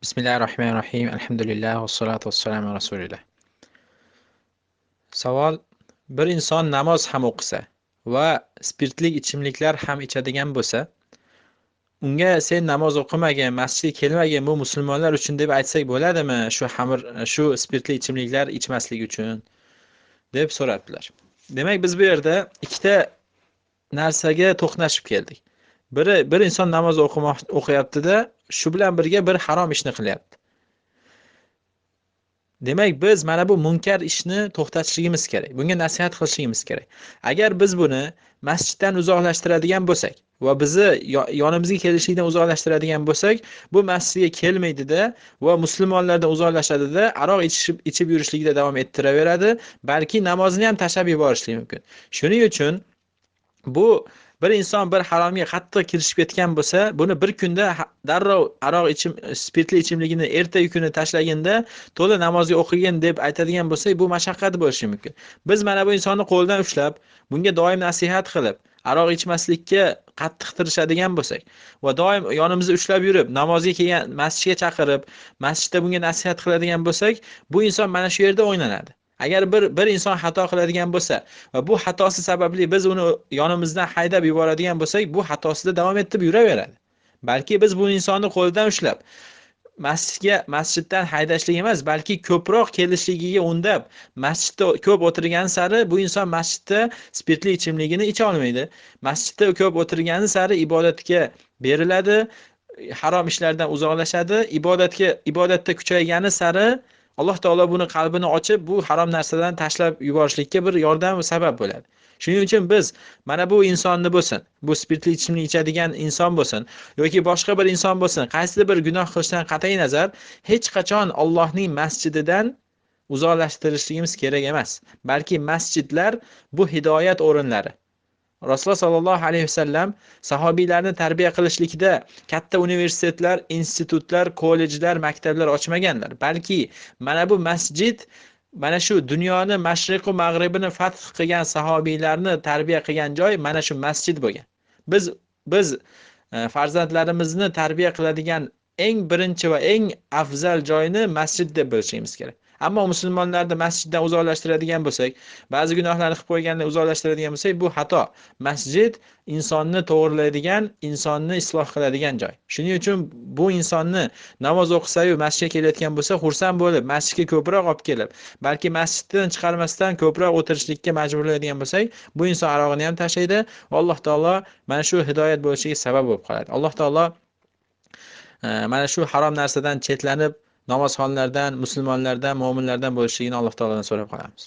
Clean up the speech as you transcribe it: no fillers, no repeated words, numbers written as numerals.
Bismillahirrohmanirrohim. Alhamdulillah vassalotu vassalamu ala rasulillah. Savol: bir inson namoz ham o'qisa va spirtli ichimliklar ham ichadigan bo'lsa, unga sen namoz o'qimagin, masjidga kelmagin, bu musulmonlar uchun deb aytsak bo'ladimi? Shu xamir, shu spirtli ichimliklar ichmaslik uchun deb so'rabdilar. Demak, biz bu yerda ikkita narsaga to'qnashib keldik. Biri, bir inson namoz o'qiyapti-da, shu bilan birga bir harom ishni qilyapti. Demak, biz mana bu munkar ishni to'xtatishligimiz kerak. Bunga nasihat qilishligimiz kerak. Agar biz buni masjiddan uzoqlashtiradigan bo'lsak va bizni yonimizga kelishlikdan uzoqlashtiradigan bo'lsak, bu masjidga kelmaydi-da va musulmonlardan uzoqlashadi-da, aroq ichib yurishlikda davom ettiraveradi, balki namozini ham tashlab yuborishligi mumkin. Shuning uchun bu bir inson bir haromga qattiq kirishib ketgan bo'lsa, buni bir kunda darrov aroq ichim, spirtli ichimligini ertaga kuni tashlaginda to'la namozga o'qigin deb aytadigan bo'lsak, bu mashaqqat bo'lishi mumkin. Biz mana bu insonni qo'lidan ushlab, bunga doim nasihat qilib, aroq ichmaslikka qattiq tirishadigan bo'lsak va doim yonimizda ushlab yurib, namozga kelgan, masjidga chaqirib, masjidda bunga nasihat qiladigan bo'lsak, bu inson mana shu yerda o'ynanadi. Agar bir inson xato qiladigan bo'lsa va bu xatosi sababli biz uni yonimizdan haydab yuboradigan bo'lsak, bu xatosida davom etib yuraveradi. Balki biz bu insonni qo'lidan ushlab masjiddan haydashlik emas, balki ko'proq kelishligiga undab, masjidda ko'p o'tirgani sari bu inson masjidda spirtli ichimligini icha olmaydi. Masjidda ko'p o'tirgani sari ibodatga beriladi, harom ishlardan uzoqlashadi, ibodatda kuchaygani sari Alloh taolo buni qalbini ochib, bu harom narsadan tashlab yuborishlikka bir yordam va sabab bo'ladi. Shuning uchun biz mana bu insonni bo'lsin, bu spirtli ichimlik ichadigan inson bo'lsin yoki boshqa bir inson bo'lsin, qaysidir bir gunoh qilishdan qat'iy nazar hech qachon Allohning masjididan uzoqlashtirishligimiz kerak emas. Balki masjidlar bu hidoyat o'rinlari. Rasululloh sallallohu alayhi vasallam sahobiylarni tarbiya qilishlikda katta universitetlar, institutlar, kollejlar, maktablar ochmaganlar. Balki mana bu masjid, mana shu dunyoni mashriq va mag'ribini fath qilgan sahobiylarni tarbiya qilgan joy mana shu masjid bo'lgan. Biz farzandlarimizni tarbiya qiladigan eng birinchi va eng afzal joyni masjid deb bilishimiz kerak. Ammo musulmonlarni masjiddan uzoqlashtiradigan bo'lsak, ba'zi gunohlarni qilib qo'yganlar uzoqlashtiradigan bo'lsak, bu xato. Masjid insonni to'g'rilaydigan, insonni isloh qiladigan joy. Shuning uchun bu insonni namoz o'qisa-yu masjidga kelayotgan bo'lsa, xursand bo'lib, masjidga ko'proq olib kelib, balki masjiddan chiqarmasdan ko'proq o'tirishlikka majburlaydigan bo'lsak, bu inson arog'ini ham tashlaydi va Alloh taolo mana shu hidoyat bo'lishiga sabab bo'lib qoladi. Alloh taolo mana shu harom narsadan chetlanib, namozxonlardan, musulmonlardan, mo'minlardan bo'lishligini Alloh taolodan so'rab qolamiz.